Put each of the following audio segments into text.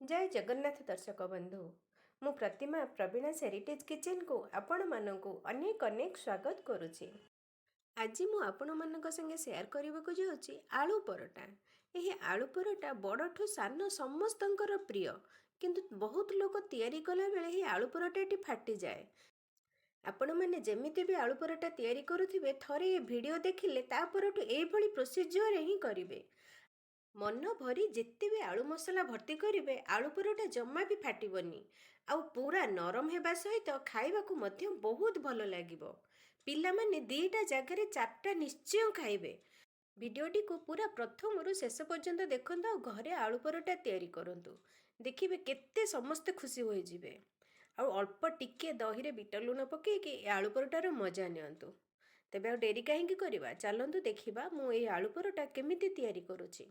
ଜୟ ଜଗନ୍ନାଥ ଦର୍ଶକ ବନ୍ଧୁ, ମୁଁ ପ୍ରତିମା ପ୍ରବୀଣାସ୍ ହେରିଟେଜ୍ କିଚେନ୍କୁ ଆପଣମାନଙ୍କୁ ଅନେକ ଅନେକ ସ୍ୱାଗତ କରୁଛି। ଆଜି ମୁଁ ଆପଣମାନଙ୍କ ସାଙ୍ଗେ ସେୟାର କରିବାକୁ ଯାଉଛି ଆଳୁ ପରଟା। ଏହି ଆଳୁ ପରଟା ବଡ଼ଠୁ ସାନ ସମସ୍ତଙ୍କର ପ୍ରିୟ। କିନ୍ତୁ ବହୁତ ଲୋକ ତିଆରି କଲାବେଳେ ଏହି ଆଳୁ ପରଟାଟି ଫାଟିଯାଏ। ଆପଣମାନେ ଯେମିତି ବି ଆଳୁ ପରଟା ତିଆରି କରୁଥିବେ, ଥରେ ଏ ଭିଡ଼ିଓ ଦେଖିଲେ ତା ପରଠୁ ଏଇଭଳି ପ୍ରୋସିଜିଓରରେ ହିଁ କରିବେ। ମନ ଭରି ଯେତେ ବି ଆଳୁ ମସଲା ଭର୍ତ୍ତି କରିବେ, ଆଳୁ ପରଟା ଜମା ବି ଫାଟିବନି ଆଉ ପୁରା ନରମ ହେବା ସହିତ ଖାଇବାକୁ ମଧ୍ୟ ବହୁତ ଭଲ ଲାଗିବ। ପିଲାମାନେ 2ଟା ଜାଗାରେ 4ଟା ନିଶ୍ଚୟ ଖାଇବେ। ଭିଡ଼ିଓଟିକୁ ପୁରା ପ୍ରଥମରୁ ଶେଷ ପର୍ଯ୍ୟନ୍ତ ଦେଖନ୍ତୁ ଆଉ ଘରେ ଆଳୁ ପରଟା ତିଆରି କରନ୍ତୁ। ଦେଖିବେ କେତେ ସମସ୍ତେ ଖୁସି ହୋଇଯିବେ। ଆଉ ଅଳ୍ପ ଟିକିଏ ଦହିରେ ବିଟ ଲୁଣ ପକାଇକି ଏ ଆଳୁ ପରଟାର ମଜା ନିଅନ୍ତୁ। ତେବେ ଆଉ ଡେରି କାହିଁକି କରିବା? ଚାଲନ୍ତୁ ଦେଖିବା ମୁଁ ଏଇ ଆଳୁ ପରଟା କେମିତି ତିଆରି କରୁଛି।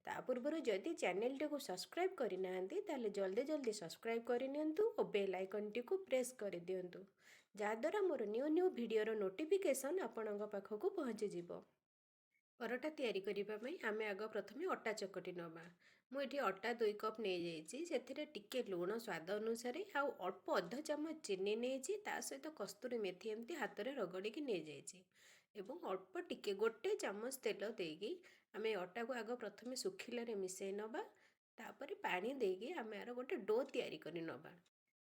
ତା ପୂର୍ବରୁ ଯଦି ଚ୍ୟାନେଲଟିକୁ ସବସ୍କ୍ରାଇବ୍ କରିନାହାନ୍ତି, ତାହେଲେ ଜଲ୍ଦି ଜଲ୍ଦି ସବସ୍କ୍ରାଇବ୍ କରିନିଅନ୍ତୁ ଓ ବେଲ୍ ଆଇକନ୍ଟିକୁ ପ୍ରେସ୍ କରିଦିଅନ୍ତୁ, ଯାହାଦ୍ୱାରା ମୋର ନ୍ୟୁ ନ୍ୟୁ ଭିଡ଼ିଓର ନୋଟିଫିକେସନ୍ ଆପଣଙ୍କ ପାଖକୁ ପହଞ୍ଚିଯିବ। ପରଟା ତିଆରି କରିବା ପାଇଁ ଆମେ ଆଗ ପ୍ରଥମେ ଅଟା ଚକଟି ନେବା। ମୁଁ ଏଠି ଅଟା 2 କପ୍ ନେଇଯାଇଛି। ସେଥିରେ ଟିକେ ଲୁଣ ସ୍ୱାଦ ଅନୁସାରେ ଆଉ ଅଳ୍ପ ଅଧ ଚାମଚ ଚିନି ନେଇଛି। ତା ସହିତ କସ୍ତୁରୀ ମେଥି ଏମିତି ହାତରେ ରଗଡ଼ିକି ନେଇଯାଇଛି ଏବଂ ଅଳ୍ପ ଟିକେ 1 ଚାମଚ ତେଲ ଦେଇକି ଆମେ ଅଟାକୁ ଆଗ ପ୍ରଥମେ ଶୁଖିଲାରେ ମିଶାଇ ନେବା। ତାପରେ ପାଣି ଦେଇକି ଆମେ ଆର ଗୋଟେ do ତିଆରି କରି ନେବା।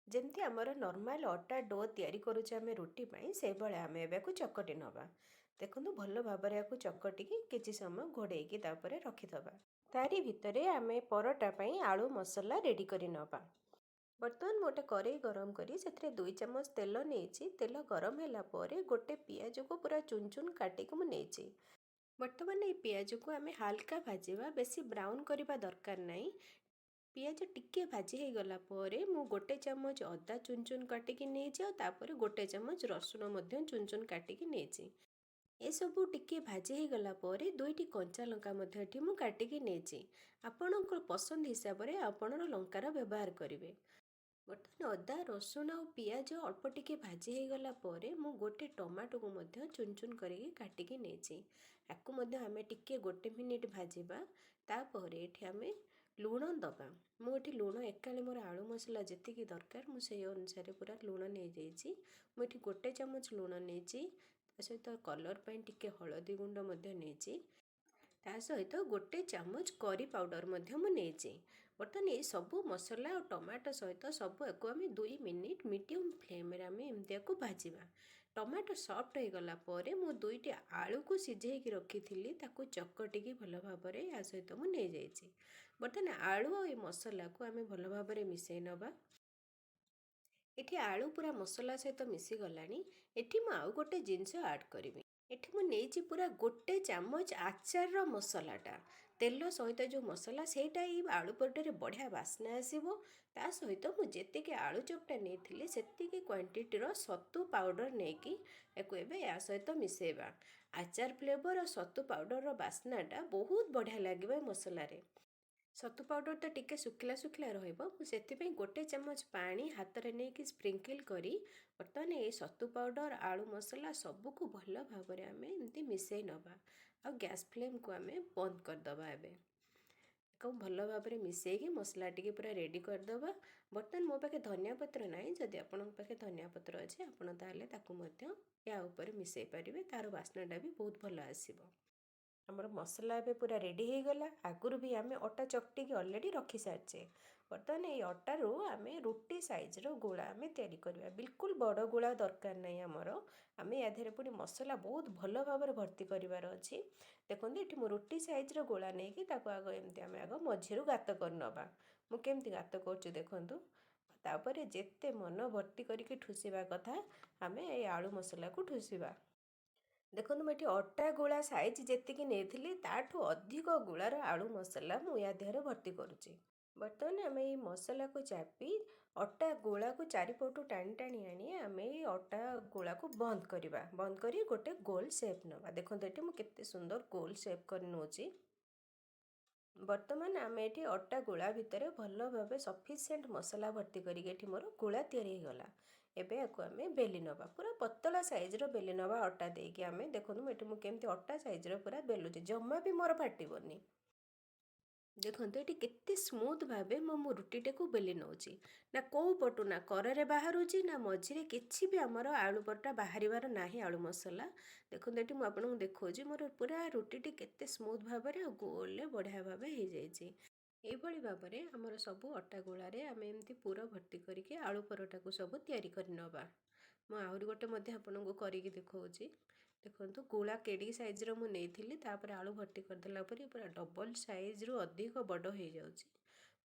ଯେମିତି ଆମର ନର୍ମାଲ ଅଟା do ତିଆରି କରୁଛେ ଆମେ ରୁଟି ପାଇଁ, ସେଇଭଳିଆ ଆମେ ଏବେ ୟାକୁ ଚକଟି ନେବା। ଦେଖନ୍ତୁ, ଭଲ ଭାବରେ ୟାକୁ ଚକଟିକି କିଛି ସମୟ ଘୋଡ଼େଇକି ତାପରେ ରଖିଦେବା। ତାରି ଭିତରେ ଆମେ ପରଟା ପାଇଁ ଆଳୁ ମସଲା ରେଡ଼ି କରି ନେବା। ବର୍ତ୍ତମାନ ମୁଁ ଗୋଟେ କରେଇ ଗରମ କରି ସେଥିରେ 2 ଚାମଚ ତେଲ ନେଇଛି। ତେଲ ଗରମ ହେଲା ପରେ ଗୋଟେ ପିଆଜକୁ ପୁରା ଚୁନ ଚୁନ କାଟିକି ମୁଁ ନେଇଛି। ବର୍ତ୍ତମାନ ଏଇ ପିଆଜକୁ ଆମେ ହାଲକା ଭାଜିବା, ବେଶୀ ବ୍ରାଉନ୍ କରିବା ଦରକାର ନାହିଁ। ପିଆଜ ଟିକିଏ ଭାଜି ହେଇଗଲା ପରେ ମୁଁ 1 ଚାମଚ ଅଦା ଚୁନ ଚୁନ କାଟିକି ନେଇଛି ଆଉ ତାପରେ 1 ଚାମଚ ରସୁଣ ମଧ୍ୟ ଚୁନ ଚୁନ କାଟିକି ନେଇଛି। ଏସବୁ ଟିକିଏ ଭାଜି ହେଇଗଲା ପରେ ଦୁଇଟି କଞ୍ଚା ଲଙ୍କା ମଧ୍ୟ ଏଠି ମୁଁ କାଟିକି ନେଇଛି। ଆପଣଙ୍କ ପସନ୍ଦ ହିସାବରେ ଆପଣ ଲଙ୍କାର ବ୍ୟବହାର କରିବେ। ବର୍ତ୍ତମାନ ଅଦା, ରସୁଣ ଆଉ ପିଆଜ ଅଳ୍ପ ଟିକେ ଭାଜି ହେଇଗଲା ପରେ ମୁଁ ଗୋଟେ ଟମାଟୋକୁ ମଧ୍ୟ ଚୁନ ଚୁନ କରିକି କାଟିକି ନେଇଛି। ଆକୁ ମଧ୍ୟ ଆମେ ଟିକିଏ 1 ମିନିଟ୍ ଭାଜିବା। ତାପରେ ଏଠି ଆମେ ଲୁଣ ଦେବା। ମୁଁ ଏଠି ଲୁଣ ଏକାଳେ ମୋର ଆଳୁ ମସଲା ଯେତିକି ଦରକାର, ମୁଁ ସେଇ ଅନୁସାରେ ପୁରା ଲୁଣ ନେଇଯାଇଛି। ମୁଁ ଏଠି 1 ଚାମଚ ଲୁଣ ନେଇଛି। ତା ସହିତ କଲର୍ ପାଇଁ ଟିକେ ହଳଦୀ ଗୁଣ୍ଡ ମଧ୍ୟ ନେଇଛି। ତା ସହିତ 1 ଚାମଚ କରି ପାଉଡ଼ର ମଧ୍ୟ ମୁଁ ନେଇଛି। ବର୍ତ୍ତମାନ ଏଇ ସବୁ ମସଲା ଆଉ ଟମାଟୋ ସହିତ ସବୁ ୟାକୁ ଆମେ 2 ମିନିଟ୍ ମିଡ଼ିୟମ୍ ଫ୍ଲେମ୍ରେ ଆମେ ଏମିତି ୟାକୁ ଭାଜିବା। ଟମାଟୋ ସଫ୍ଟ ହେଇଗଲା ପରେ ମୁଁ ଦୁଇଟି ଆଳୁକୁ ସିଝେଇକି ରଖିଥିଲି, ତାକୁ ଚକଟିକି ଭଲ ଭାବରେ ୟା ସହିତ ମୁଁ ନେଇଯାଇଛି। ବର୍ତ୍ତମାନ ଆଳୁ ଆଉ ଏ ମସଲାକୁ ଆମେ ଭଲ ଭାବରେ ମିଶାଇ ନେବା। ଏଠି ଆଳୁ ପୁରା ମସଲା ସହିତ ମିଶିଗଲାଣି। ଏଠି ମୁଁ ଆଉ ଗୋଟେ ଜିନିଷ ଆଡ଼୍ କରିବି। ଏଠି ମୁଁ ନେଇଛି ପୁରା 1 ଚାମଚ ଆଚାରର ମସଲାଟା, ତେଲ ସହିତ ଯେଉଁ ମସଲା, ସେଇଟା ଏଇ ଆଳୁ ପରଟାରେ ବଢ଼ିଆ ବାସ୍ନା ଆସିବ। ତା ସହିତ ମୁଁ ଯେତିକି ଆଳୁ ଚପଟା ନେଇଥିଲି, ସେତିକି କ୍ୱାଣ୍ଟିଟିର ସତୁ ପାଉଡ଼ର ନେଇକି ୟାକୁ ଏବେ ୟା ସହିତ ମିଶାଇବା। ଆଚାର ଫ୍ଲେଭର ଆଉ ସତୁ ପାଉଡ଼ରର ବାସ୍ନାଟା ବହୁତ ବଢ଼ିଆ ଲାଗିବ ଏ ମସଲାରେ। ସତୁ ପାଉଡ଼ର ତ ଟିକେ ଶୁଖିଲା ଶୁଖିଲା ରହିବ। ମୁଁ ସେଥିପାଇଁ 1 ଚାମଚ ପାଣି ହାତରେ ନେଇକି ସ୍ପ୍ରିଙ୍କଲ୍ କରି ବର୍ତ୍ତମାନ ଏଇ ସତୁ ପାଉଡ଼ର, ଆଳୁ ମସଲା ସବୁକୁ ଭଲ ଭାବରେ ଆମେ ଏମିତି ମିଶାଇ ନେବା ଆଉ ଗ୍ୟାସ୍ ଫ୍ଲେମ୍କୁ ଆମେ ବନ୍ଦ କରିଦେବା। ଏବେ ତାକୁ ଭଲ ଭାବରେ ମିଶାଇକି ମସଲା ଟିକେ ପୁରା ରେଡ଼ି କରିଦେବା। ବର୍ତ୍ତମାନ ମୋ ପାଖେ ଧନିଆ ପତ୍ର ନାହିଁ। ଯଦି ଆପଣଙ୍କ ପାଖେ ଧନିଆ ପତ୍ର ଅଛି, ଆପଣ ତାହେଲେ ତାକୁ ମଧ୍ୟ ୟା ଉପରେ ମିଶାଇ ପାରିବେ। ତା'ର ବାସ୍ନାଟା ବି ବହୁତ ଭଲ ଆସିବ। ଆମର ମସଲା ଏବେ ପୁରା ରେଡ଼ି ହେଇଗଲା। ଆଗରୁ ବି ଆମେ ଅଟା ଚକଟିକି ଅଲରେଡ଼ି ରଖିସାରିଛେ। ବର୍ତ୍ତମାନ ଏଇ ଅଟାରୁ ଆମେ ରୁଟି ସାଇଜ୍ର ଗୋଳା ଆମେ ତିଆରି କରିବା। ବିଲକୁଲ ବଡ଼ ଗୋଳା ଦରକାର ନାହିଁ ଆମର। ଆମେ ୟା ଦେହରେ ପୁଣି ମସଲା ବହୁତ ଭଲ ଭାବରେ ଭର୍ତ୍ତି କରିବାର ଅଛି। ଦେଖନ୍ତୁ, ଏଠି ମୁଁ ରୁଟି ସାଇଜ୍ର ଗୋଳା ନେଇକି ତାକୁ ଆଗ ଏମିତି ଆମେ ଆଗ ମଝିରୁ ଗାତ କରିନେବା। ମୁଁ କେମିତି ଗାତ କରୁଛି ଦେଖନ୍ତୁ। ତାପରେ ଯେତେ ମନ ଭର୍ତ୍ତି କରିକି ଠୁସିବା କଥା, ଆମେ ଏଇ ଆଳୁ ମସଲାକୁ ଠୁସିବା। ଦେଖନ୍ତୁ, ମୁଁ ଏଠି ଅଟା ଗୋଳା ସାଇଜ୍ ଯେତିକି ନେଇଥିଲି, ତାଠୁ ଅଧିକ ଗୋଳାର ଆଳୁ ମସଲା ମୁଁ ୟା ଦେହରେ ଭର୍ତ୍ତି କରୁଛି। ବର୍ତ୍ତମାନ ଆମେ ଏଇ ମସଲାକୁ ଚାପି ଅଟା ଗୋଳାକୁ ଚାରିପଟୁ ଟାଣି ଟାଣି ଆଣି ଆମେ ଏଇ ଅଟା ଗୋଳାକୁ ବନ୍ଦ କରିବା। ବନ୍ଦ କରି ଗୋଟେ ଗୋଲ ସେପ୍ ନେବା। ଦେଖନ୍ତୁ, ଏଠି ମୁଁ କେତେ ସୁନ୍ଦର ଗୋଲ ସେପ୍ କରି ନେଉଛି। ବର୍ତ୍ତମାନ ଆମେ ଏଠି ଅଟା ଗୋଳା ଭିତରେ ଭଲ ଭାବେ ସଫିସିଏଣ୍ଟ ମସଲା ଭର୍ତ୍ତି କରିକି ଏଠି ମୋର ଗୋଳା ତିଆରି ହେଇଗଲା। ଏବେ ୟାକୁ ଆମେ ବେଲି ନେବା। ପୁରା ପତଳା ସାଇଜ୍ର ବେଲି ନେବା ଅଟା ଦେଇକି ଆମେ। ଦେଖନ୍ତୁ, ଏଠି ମୁଁ କେମିତି ଅଟା ସାଇଜ୍ର ପୁରା ବେଲୁଛି, ଜମା ବି ମୋର ଫାଟିବନି। ଦେଖନ୍ତୁ, ଏଠି କେତେ ସ୍ମୁଥ୍ ଭାବେ ମୁଁ ମୋ ରୁଟିଟାକୁ ବେଲି ନେଉଛି। ନା କେଉଁ ପଟୁ ନା କରରେ ବାହାରୁଛି, ନା ମଝିରେ କିଛି ବି ଆମର ଆଳୁ ପରଟା ବାହାରିବାର ନାହିଁ ଆଳୁ ମସଲା। ଦେଖନ୍ତୁ, ଏଠି ମୁଁ ଆପଣଙ୍କୁ ଦେଖାଉଛି, ମୋର ପୁରା ରୁଟିଟି କେତେ ସ୍ମୁଥ୍ ଭାବରେ ଆଉ ଗୋଲରେ ବଢ଼ିଆ ଭାବେ ହେଇଯାଇଛି। ଏଇଭଳି ଭାବରେ ଆମର ସବୁ ଅଟା ଗୋଳାରେ ଆମେ ଏମିତି ପୁର ଭର୍ତ୍ତି କରିକି ଆଳୁ ପରଟାକୁ ସବୁ ତିଆରି କରିନେବା। ମୁଁ ଆହୁରି ଗୋଟେ ମଧ୍ୟ ଆପଣଙ୍କୁ କରିକି ଦେଖାଉଛି। ଦେଖନ୍ତୁ, ଗୁଳା କେଡ଼ିକି ସାଇଜ୍ର ମୁଁ ନେଇଥିଲି, ତାପରେ ଆଳୁ ଭର୍ତ୍ତି କରିଦେଲା ପରେ ପୁରା ଡବଲ୍ ସାଇଜ୍ରୁ ଅଧିକ ବଡ଼ ହେଇଯାଉଛି।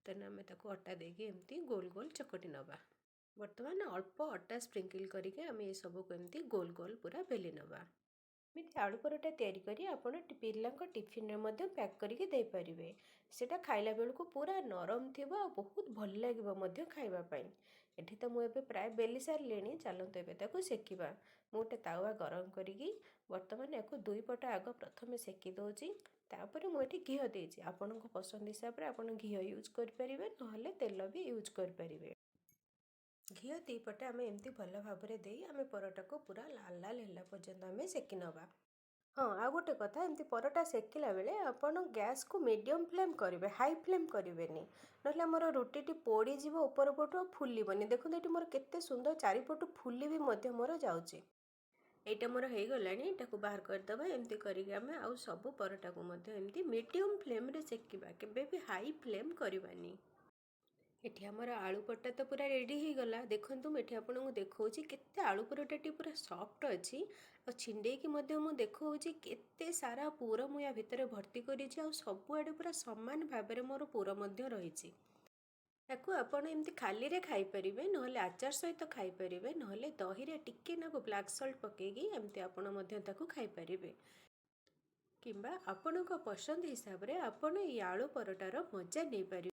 ତେଣୁ ଆମେ ତାକୁ ଅଟା ଦେଇକି ଏମିତି ଗୋଲ ଗୋଲ ଚକଟି ନେବା। ବର୍ତ୍ତମାନ ଅଳ୍ପ ଅଟା ସ୍ପ୍ରିଙ୍କଲ୍ କରିକି ଆମେ ଏସବୁକୁ ଏମିତି ଗୋଲ ଗୋଲ ପୁରା ବେଲି ନେବା। ଏମିତି ଆଳୁ ପରଟା ତିଆରି କରି ଆପଣ ପିଲାଙ୍କ ଟିଫିନରେ ମଧ୍ୟ ପ୍ୟାକ୍ କରିକି ଦେଇପାରିବେ। ସେଇଟା ଖାଇଲା ବେଳକୁ ପୁରା ନରମ ଥିବ ଆଉ ବହୁତ ଭଲ ଲାଗିବ ମଧ୍ୟ ଖାଇବା ପାଇଁ। ଏଠି ତ ମୁଁ ଏବେ ପ୍ରାୟ ବେଲି ସାରିଲିଣି। ଚାଲନ୍ତୁ, ଏବେ ତାକୁ ସେକିବା। ମୁଁ ଗୋଟେ ତାୱା ଗରମ କରିକି ବର୍ତ୍ତମାନ ୟାକୁ ଦୁଇ ପଟ ଆଗ ପ୍ରଥମେ ସେକି ଦେଉଛି। ତାପରେ ମୁଁ ଏଠି ଘିଅ ଦେଇଛି। ଆପଣଙ୍କ ପସନ୍ଦ ହିସାବରେ ଆପଣ ଘିଅ ୟୁଜ୍ କରିପାରିବେ, ନହେଲେ ତେଲ ବି ୟୁଜ୍ କରିପାରିବେ। ଘିଅ ଦୁଇ ପଟେ ଆମେ ଏମିତି ଭଲ ଭାବରେ ଦେଇ ଆମେ ପରଟାକୁ ପୁରା ଲାଲ ଲାଲ ହେଲା ପର୍ଯ୍ୟନ୍ତ ଆମେ ସେକି ନେବା। ହଁ, ଆଉ ଗୋଟେ କଥା, ଏମିତି ପରଟା ସେକିଲା ବେଳେ ଆପଣ ଗ୍ୟାସ୍କୁ ମିଡ଼ିୟମ୍ ଫ୍ଲେମ୍ କରିବେ, ହାଇ ଫ୍ଲେମ୍ କରିବେନି। ନହେଲେ ଆମର ରୁଟିଟି ପୋଡ଼ିଯିବ ଉପର ପଟୁ ଆଉ ଫୁଲିବନି। ଦେଖନ୍ତୁ, ଏଠି ମୋର କେତେ ସୁନ୍ଦର ଚାରିପଟୁ ଫୁଲି ବି ମଧ୍ୟ ମୋର ଯାଉଛି। ଏଇଟା ମୋର ହେଇଗଲାଣି, ଏଇଟାକୁ ବାହାର କରିଦେବା। ଏମିତି କରିକି ଆମେ ଆଉ ସବୁ ପରଟାକୁ ମଧ୍ୟ ଏମିତି ମିଡ଼ିୟମ୍ ଫ୍ଲେମ୍ରେ ସେକିବା, କେବେ ବି ହାଇ ଫ୍ଲେମ୍ କରିବାନି। ଏଠି ଆମର ଆଳୁ ପରଟା ତ ପୁରା ରେଡ଼ି ହେଇଗଲା। ଦେଖନ୍ତୁ, ମୁଁ ଏଠି ଆପଣଙ୍କୁ ଦେଖାଉଛି କେତେ ଆଳୁ ପରଟାଟି ପୁରା ସଫ୍ଟ ଅଛି ଆଉ ଛିଣ୍ଡେଇକି ମଧ୍ୟ ମୁଁ ଦେଖାଉଛି କେତେ ସାରା ପୁର ମୁଁ ୟା ଭିତରେ ଭର୍ତ୍ତି କରିଛି ଆଉ ସବୁଆଡ଼େ ପୁରା ସମାନ ଭାବରେ ମୋର ପୁର ମଧ୍ୟ ରହିଛି। ତାକୁ ଆପଣ ଏମିତି ଖାଲିରେ ଖାଇପାରିବେ, ନହେଲେ ଆଚାର ସହିତ ଖାଇପାରିବେ, ନହେଲେ ଦହିରେ ଟିକେ ନାକୁ ବ୍ଲାକ୍ ସଲ୍ଟ ପକାଇକି ଏମିତି ଆପଣ ମଧ୍ୟ ତାକୁ ଖାଇପାରିବେ, କିମ୍ବା ଆପଣଙ୍କ ପସନ୍ଦ ହିସାବରେ ଆପଣ ଏଇ ଆଳୁ ପରଟାର ମଜା ନେଇପାରିବେ।